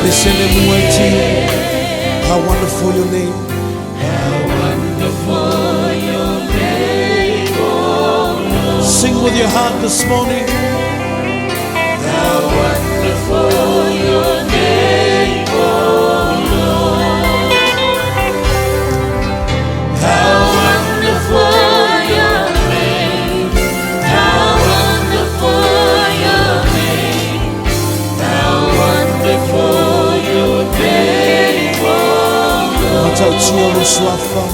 Listen M-U-N-T. How wonderful your name. How wonderful your name, oh Lord. Sing with your heart this morning. How wonderful your name, oh Lord. How wonderful your name. How wonderful your name. How wonderful your name, oh Lord. Matautia lou suafa.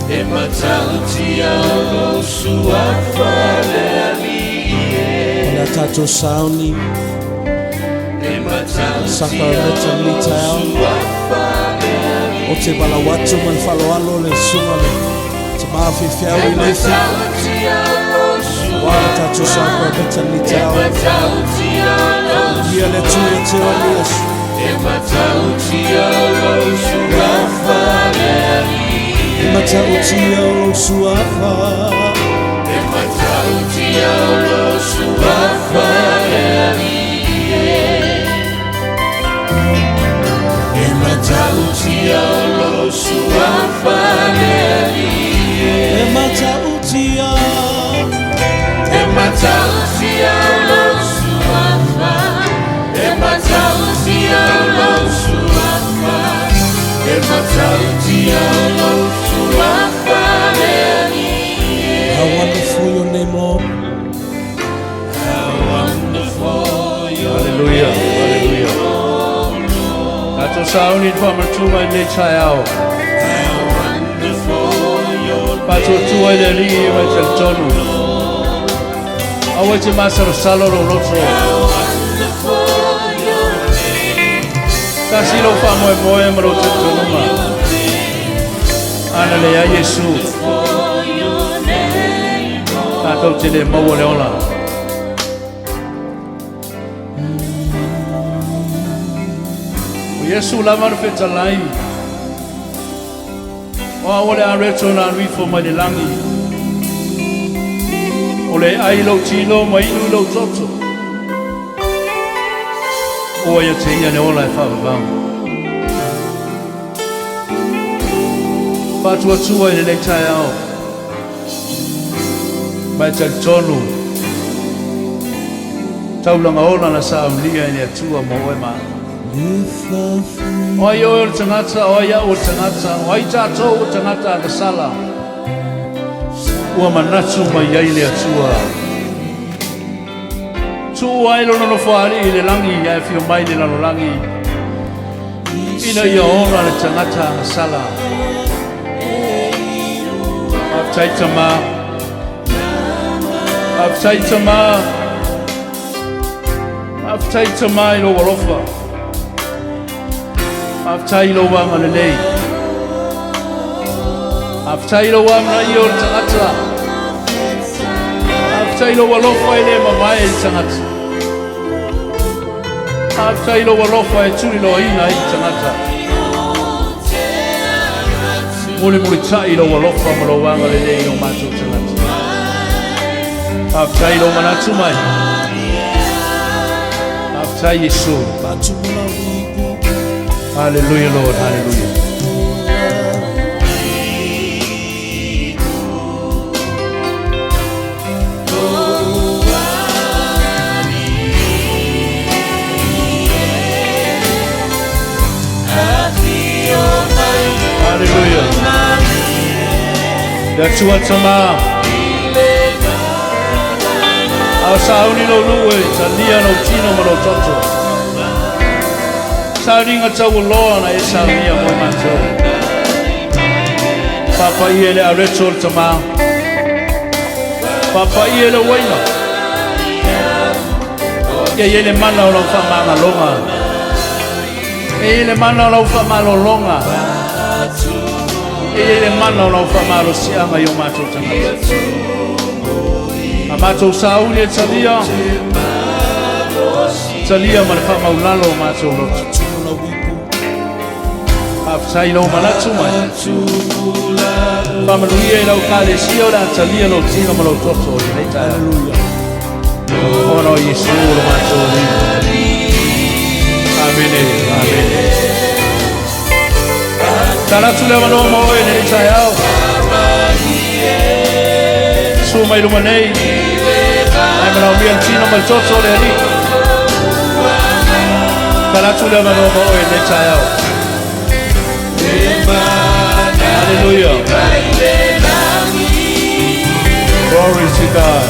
E matautia lou suafa le Alii O le a tatou sauni. E matautia Sakarameta lenei taeao. Suafa le Alii Ou te valaau atu ma le faaaloalo le susuga le tamā faifeau E i Leifi. Matautia lou Aua le tatou sakarameta lenei E taeao. Matautia lou Ia le Atua ia te oe lenei aso. E matautia lou suafa le Alii E matautia lou suafa. E matautia lou suafa le Alii E matautia lou suafa le Alii E matautia. E matautia lou suafa E matautia lou suafa E matautia lou suafa le Alii How wonderful your name, Lord. How wonderful your Haleluia, haleluia. Tatou sauni i le faamanatuga i lenei taeao. How wonderful your Faatuatua i le Alii ma e talitonu. Aua e te masalosalo lou loto. Wonderful your name. Tasi lou faamoemoe ma lou talitonuga. Ana leai Iesu. For your name, Tatou te le maua le ola. O Iesu lava na fetalai. O au o le areto na alu ifo mai le lagi. O le e ai i lou tino ma inu i lou toto. Ua ia te ia le ola e faavavau. Faatuatua i lenei taeao. Ma e talitonu. Taulaga ola na saunia e le Atua mo oe ma au. O ai oe o le tagata, o ai au o le tagata, o ai tatou o tagata agasala. Ua manatu mai ai le Atua. Tuu ai lona nofoalii i le lagi ae afio mai i le lalolagi ina ia ola le tagata agasala. Faafetai Tama. Faafetai Tama. Faafetai Tama i lou alofa. Faafetai i lou agalelei. Faafetai i lou amanaia o le tagata. Faafetai i lou alofa e le mavae i le tagata. Faafetai i lou alofa e tuliloaina ai le tagata. Mulimulitai i lou alofa ma lou agalelei i o matou tagata. Faafetai i lou manatu mai. Faafetai Iesu. Hallelujah, Lord. Hallelujah. Hallelujah. Le Atua Tama. A o sauni lou luu e talia lou tino ma lou toto. Sauniga taualoa na e saunia mo matou. Faapaia i le areto o le Tama. Faapaia i le uaina. Ia i ai le mana o lau faamagaloga. Ia i ai le mana o lau faamalologa. Ia i ai le mana o lau faamalosiaga i o matou tagata. A matou sauli e talia, talia ma le faamaulalo o matou loto. Faafetai i lou manatu mai. Faamanuia i lau Ekalesia o le a talia lou tino ma lou toto i lenei taeao. Ona o Iesu lo matou Alii. Amene, amene. Tala atu le avanoa mo oe i lenei taeao. Susu mai luma nei. Ai manaomia le tino ma le toto o le Alii. Tala atu le avanoa mo oe i lenei taeao. Hallelujah. Glory to God.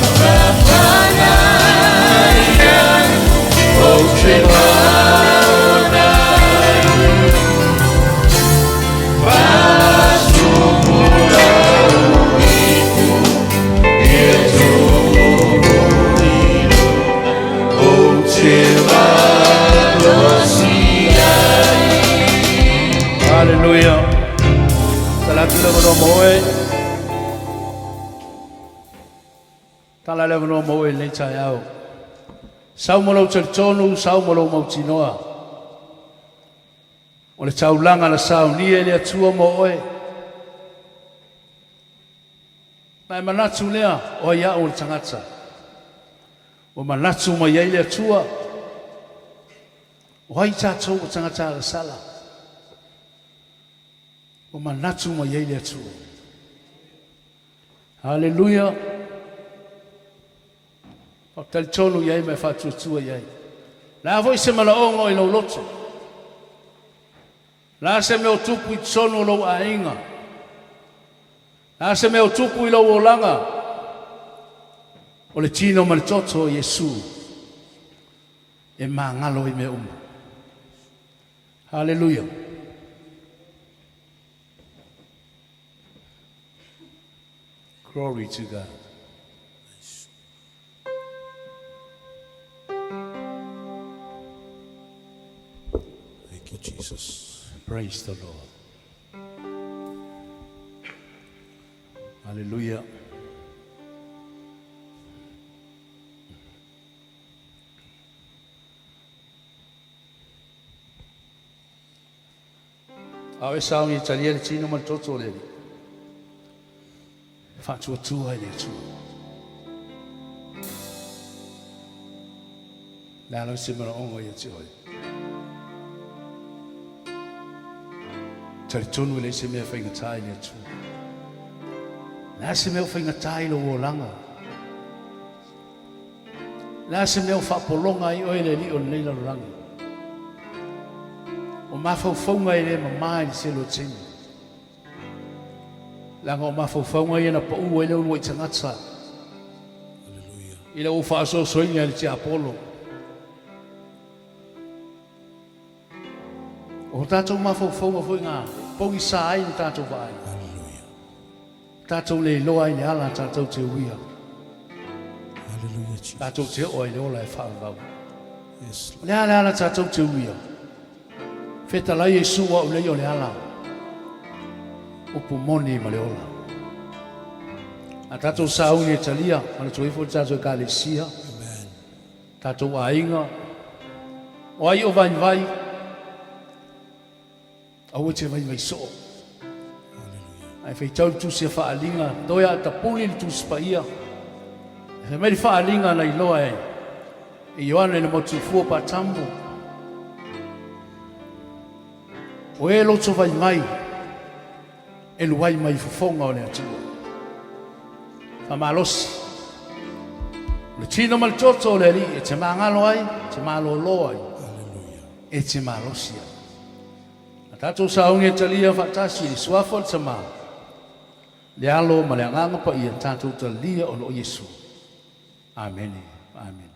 Hallelujah. Tala atu le avanoa mo oe. Tala le avanoa mo oe i lenei taeao. Sau ma lou talitonu, sau ma lou mautinoa. O le taulaga na saunia e le Atua mo oe. Na e manatu lea, o ai au o le tagata. Ua manatu mai ai le Atua. O ai tatou o tagata agasala. Ua manatu mai ai le Atua. Haleluia! Faatalitonu i ai ma e faatuatua i ai. Le a foi se malaoga o i lou loto? Le a se mea o tupu i totonu o lou aiga? Le a se mea o tupu i lou olaga? O le tino ma le toto o Iesu e magalo i mea uma. Haleluia! Glory to God. Thank you, Jesus. Praise the Lord. Hallelujah. A o e sauni e talia le tino ma le toto o le Alii. Faatuatua i le Atua. Le a lau se manaoga ia te oe. Talitonu e leai se mea faigata i le Atua. Le a se mea o faigata i lou olaga. Le a se mea o faapologa ai oe le alii o lenei lalolagi? O mafaufauga e le mama i le tele o taimi. Leaga o mafaufauga ia na pau ai le uluai tagata i le ou faasoasoaina e le tiapolo. O tatou mafaufauga foi na pogisa ai le tatou vaai. Tatou le iloa ai le ala tatou te uia. Tatou te oo ai le ola e faavavau. O le a le ala tatou te uia? Fetalai Iesu o au nei o le ala, upu moni ma le ola. A tatou sauni e talia, manatua ifo le tatou Ekalesia, tatou aiga, o ai o vaivai, Aua e te vaivai soo. Ae faitau le Tusi a Faaaliga, toe a tapuli le Tusi Paia. E fai mai le Faaaliga na iloa e Ioane le motu fua Patamo. O e loto vaivai e luai mai fofoga o le Atua. Faamalosi. O le tino ma le toto o le Alii e te magalo ai, e te malōlō ai. E te malosi ai. A tatou sauni e talia faatasi i le Suafa o le Tama, le Alo ma le Agaga Paia, tatou talia ona o Iesu. Amene. Amene.